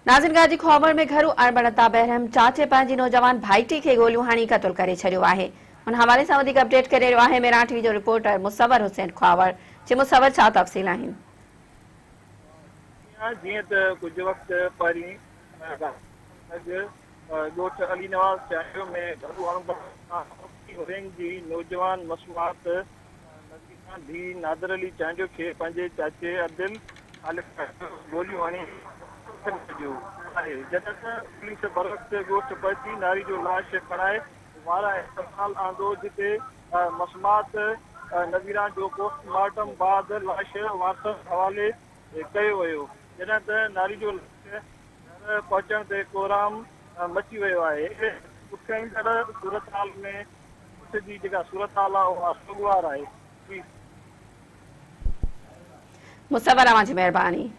नाज़िन गाजी खोबर में घरू अणबणता बहरम चाचे पंहिंजी नौजवान भाईटी खे गोलियूं हणी क़तल करे छॾियो आहे। उन हवाले सां वधीक अपडेट करे रहियो आहे मेरा टीवी जो रिपोर्टर मुसवर हुसैन ख्वावर। जी मुसवर, छा तफ़सील आहिनि? जीअं त कुझु वक़्तु पहिरीं ॻोठ अली नवाज़ चांडियो में घरू अणबणत जी नौजवान मसमात धीउ नादर अली चांडियो खे पंहिंजे चाचे अदिल गोलियूं हणी आहे। जॾहिं त पुलिस बरवक़्त ॻोठ पहुची नारी जो लाश खणाए वारा अस्पताल आंदो, जिते मसमात नज़ीरा जो पोस्टमार्टम बाद लाश वारसनि हवाले कयो वियो। जॾहिं त नारी जो लाश घर पहुचण ते कोहराम मची वियो आहे। ॾुखईंदड़ सूरत हाल में ॻोठ जी जेका सूरत हाल आहे उहा सोगवार आहे। मुसवर, अव्हां जी महिरबानी।